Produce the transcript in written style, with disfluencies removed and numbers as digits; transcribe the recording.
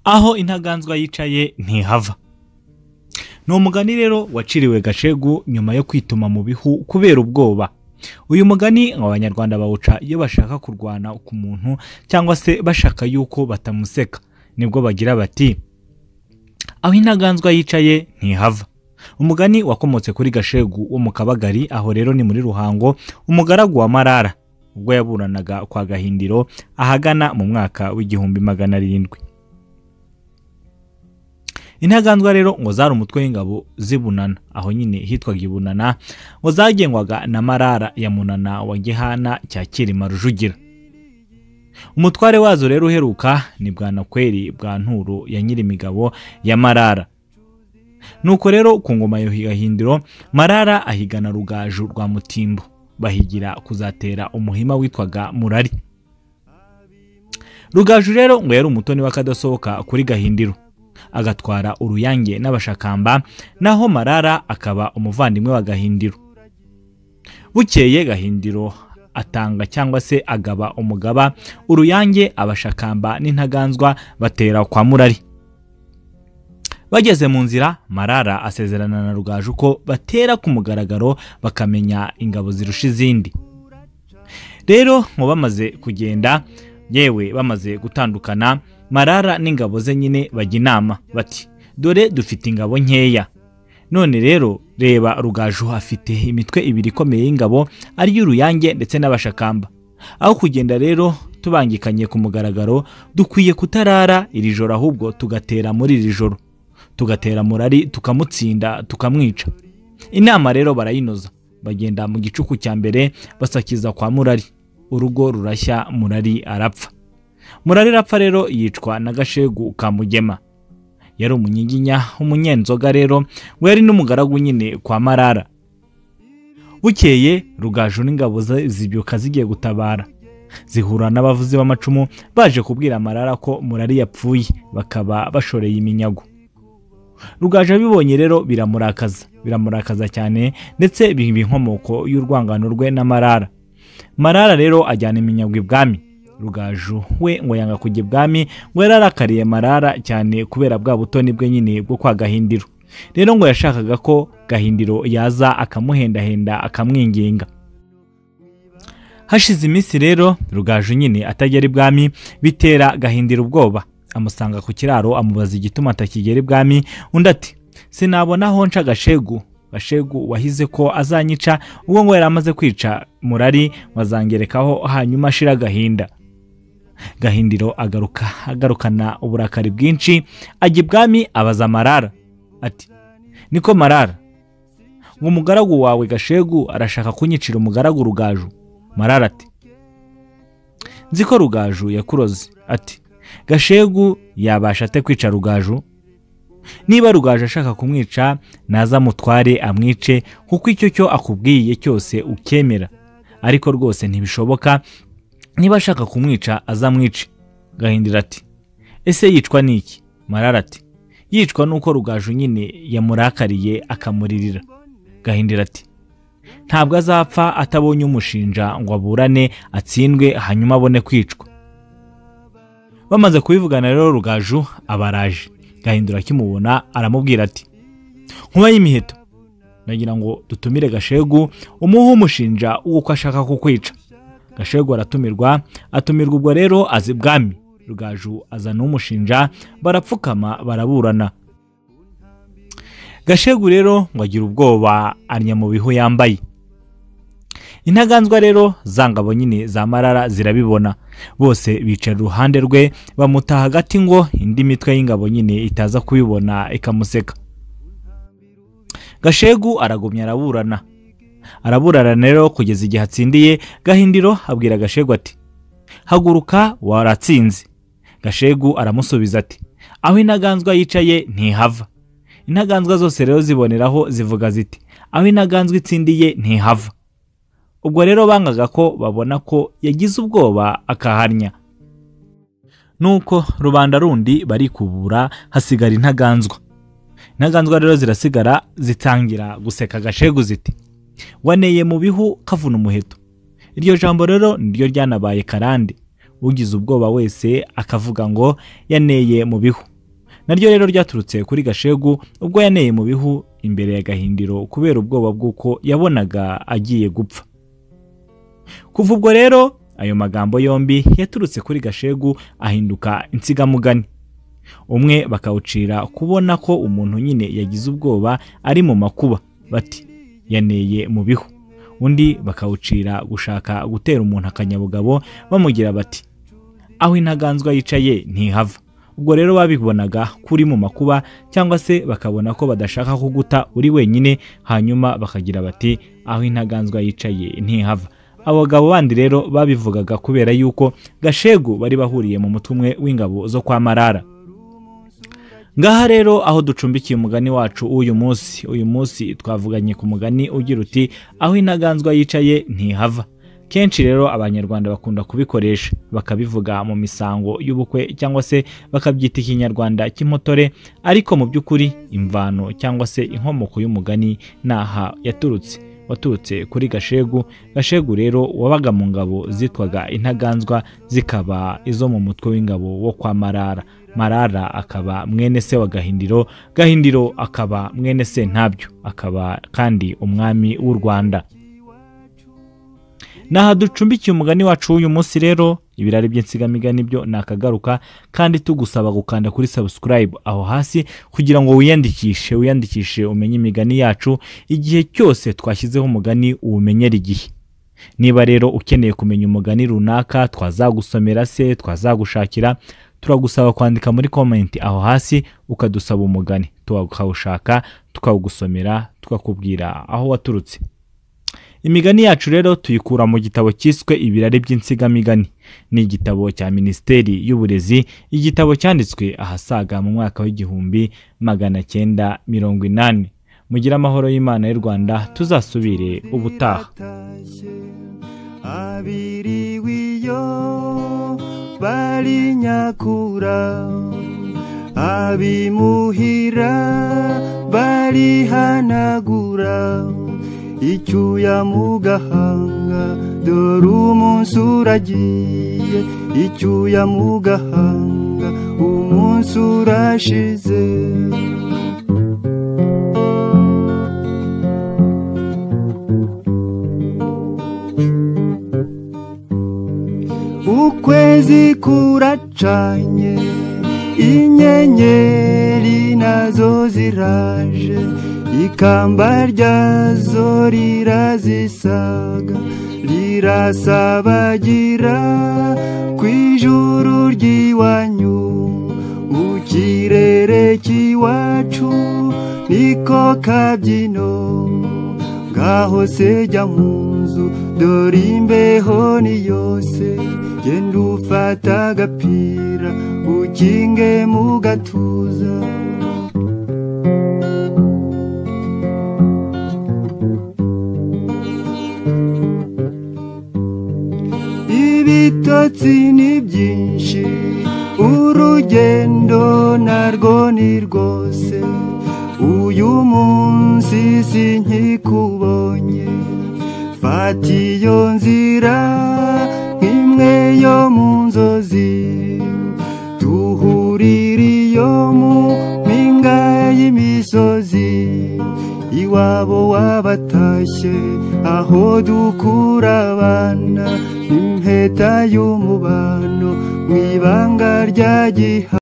Aho intaganzwa yicaye ntihava. Ni umugani rero waciriwe Gashegu nyuma yo kwituma mu bihu kubera ubwoba. Uyu mugani abanyarwanda bawuca iyo bashaka kurwana ku muntu cyangwa se bashaka yuko batamuseka, nibwo bagira bati aho intaganzwa yicaye ntihava. Umugani wakomotse kuri Gashegu wo mu Kabagari, aho rero ni muri Ruhango, umugaragu wa Marara ubwo yaburanaga kwa Gahindiro ahagana mu mwaka w'1700. Intaganzwa rero ngo zari umutwe w'ingabo zibunana, aho nyine hitwaga ibunana, ngo zagengwaga na Marara ya Munana wa Gihana cya Cyilima Rujugira. Umutware wazo rero uheruka ni Bwanakweri bwa Nturo ya Nyirimigabo ya Marara. Nuko rero ku ngoma ya Gahindiro, Marara ahigana Rugaju rwa Mutimbo, bahigira kuzatera umuhima witwaga Murari. Rugaju rero ngo yari umutoni w'akadasohoka kuri Gahindiro, agatwara uruyange n'abashakamba, naho Marara akaba umuvandimwe wa Gahindiro. Bukeye Gahindiro atanga cyangwa se agaba umugaba uruyange, abashakamba n'intaganzwa batera kwa Murari. Bageze mu nzira, Marara asezerana na Rugaju ko batera ku mugaragaro bakamenya ingabo zirusha izindi. Rero ngo bamaze kugenda, yewe bamaze gutandukana, Marara n'ingabo ze nyine bajya inama bati dore dufite ingabo nkeya, none rero reba Rugaju afite imitwe ibiri ikomeye y'ingabo ari y'uruyange ndetse n'abashakamba. Aho kugenda rero tubangikanye ku mugaragaro, dukwiye kutarara iri joro ahubwo tugatera muri iri joro, tugatera Murari tukamutsinda tukamwica. Inama rero barayinoza, bagenda mu gicuku cya mbere basakiza kwa Murari, urugo rurashya, Murari arapfa. Murari arapfa rero yicwa na Gashegu ka Mugema. Yari umunyiginya umunyenzoga rero, we yari n'umugaragu nyine kwa Marara. Bukeye Rugaju n'ingabo zibyuka zigiye gutabara, zihura n'abavuzi b'amacumu baje kubwira Marara ko Murari yapfuye, bakaba bashoreye iminyago. Rugaju abibonye rero biramurakaza, biramurakaza cyane, ndetse biba inkomoko y'urwangano rwe na Marara. Marara rero ajyana iminyago ibwami. Rugaju we ngo yanga kujya ibwami, ngo yararakariye Marara cyane kubera bwa butoni bwe nyine bwo kwa Gahindiro. Rero ngo yashakaga ko Gahindiro yaza akamuhendahenda akamwinginga. Hashize iminsi rero Rugaju nyine atagera ibwami, bitera Gahindiro ubwoba. Amusanga ku kiraro amubaza igituma atakigera ibwami, undi ati sinabona aho nca Gashegu. Gashegu wahize ko azanyica ubwo ngo yari amaze kwica Murari, wazangerekaho hanyuma ashira agahinda. Gahindiro agaruka agarukana uburakari bwinshi, ajya ibwami abaza Marara ati niko Marara, ngo umugaragu wawe Gashegu arashaka kunyicira umugaragu Rugaju. Marara ati nzi ko Rugaju yakuroze. Ati Gashegu yabasha ate kwica Rugaju? Niba Rugaju ashaka kumwica naza mutware amwice, kuko icyo cyo akubwiye cyose ukemera, ariko rwose ntibishoboka, niba ashaka kumwica azamwice. Gahindiro ati ese yicwa niki? Marara ati yicwa nuko Rugaju nyine yamurakariye akamuririra. Gahindiro ati ntabwo azapfa atabonye umushinja ngo aburane atsindwe hanyuma abone kwicwa. Bamaze kubivugana rero Rugaju abaraje. Gahindiro akimubona aramubwira ati nkuba y'imiheto, nagira ngo dutumire Gashegu umuhe umushinja uko ashaka kukwica. Gashegu aratumirwa, atumirwa ubwo rero azi ibwami. Rugaju azana umushinja, barapfukama baraburana. Gashegu rero ngo agira ubwoba arnya mu bihu yambaye. Intaganzwa rero zangabo nyine za Marara zirabibona, bose bicara iruhande rwe bamuta hagati ngo indi mitwe y'ingabo nyine itaza kubibona ikamuseka. Gashegu aragumya araburana, araburana rero kugeza igihe atsindiye. Gahindiro abwira Gashegu ati haguruka waratsinze. Gashegu aramusubiza ati aho intaganzwa yicaye ntihava. Intaganzwa zose rero ziboneraho zivuga ziti aho intaganzwa itsindiye ntihava. Ubwo rero bangaga ko babona ko yagize ubwoba akahanya. Nuko rubanda rundi barikubura hasigara intaganzwa. Intaganzwa rero zirasigara zitangira guseka Gashegu ziti waneye mu bihu kavuna umuheto. Iryo jambo rero niryo ryanabaye karande, ugize ubwoba wese akavuga ngo yaneye mu bihu. Naryo rero ryaturutse kuri Gashegu ubwo yaneye mu bihu imbere ya Gahindiro kubera ubwoba bw'uko yabonaga agiye gupfa. Kuva ubwo rero ayo magambo yombi yaturutse kuri Gashegu ahinduka insigamugani. Umwe bakawucira kubona ko umuntu nyine yagize ubwoba ari mu makuba, bati yaneye mu bihu. Undi bakawucira gushaka gutera umuntu akanyabugabo, bamugira bati aho intaganzwa yicaye ntihava. Ubwo rero babibonaga kuri mu makuba, cyangwa se bakabona ko badashaka kuguta uri wenyine, hanyuma bakagira bati aho intaganzwa yicaye ntihava. Abagabo bandi rero babivugaga kubera yuko Gashegu bari bahuriye mu mutwe umwe w'ingabo zo kwa Marara. Ngaha rero aho ducumbikiye umugani wacu uyu munsi. Uyu munsi twavuganye ku mugani ugira uti aho intaganzwa yicaye ntihava. Kenshi rero Abanyarwanda bakunda kubikoresha, bakabivuga mu misango y'ubukwe cyangwa se bakabyita ikinyarwanda cy'impotore, ariko mu by'ukuri imvano cyangwa se inkomoko y'umugani naha yaturutse. Waturutse kuri Gashegu. Gashegu rero wabaga mu ngabo zitwaga intaganzwa, zikaba izo mu mutwe w'ingabo wo kwa Marara. Marara akaba mwene se wa Gahindiro, Gahindiro akaba mwene se Ntabyo, akaba kandi umwami w'u Rwanda. Naha ducumbikiye umugani wacu uyu munsi rero. Ibirari by'insigamigani byo nakagaruka, kandi tugusaba gukanda kuri subscribe aho hasi kugira ngo wiyandikishe umenye imigani yacu igihe cyose twashyizeho umugani uwumenyera igihe. Niba rero ukeneye kumenya umugani runaka twazagusomera se twazagushakira, turagusaba kwandika muri comment aho hasi ukadusaba umugani, tukawushaka tukawugusomera, tukakubwira aho waturutse. Imigani yacu rero tuyikura mu gitabo cyiswe Ibirari by'insigamigani. Ni igitabo cya Minisiteri y'Uburezi, igitabo cyanditswe ahasaga mu mwaka w'1980. Mugire amahoro y'Imana y'u Rwanda, tuzasubire ubutaha. Abiriwiyo bari nyakura, abimuhira bari hanagura, icyuya mu gahanga dore umunsi uragiye, icyuya mu gahanga umunsi urashize. Ukwezi kuracanye, inyenyeri nazo ziraje, ikamba ryazo rirazisaga, rirasabagira kw'ijuru ry'iwanyu, mu kirere cy'iwacu niko kabyino. Ngaho se jya mu nzu dore imbeho ni yose, genda ufata agapira ukinge mu gatuza. Ibitotsi ni byinshi, urugendo narwo ni rwose, uyu munsi sinkikubonye, fata iyo nzira nk'imwe yo mu nzozi, duhurire iyo mu mpinga y'imisozi, iwabo wabatashye aho dukura abana, impeta y'umubano mu ibanga rya giha.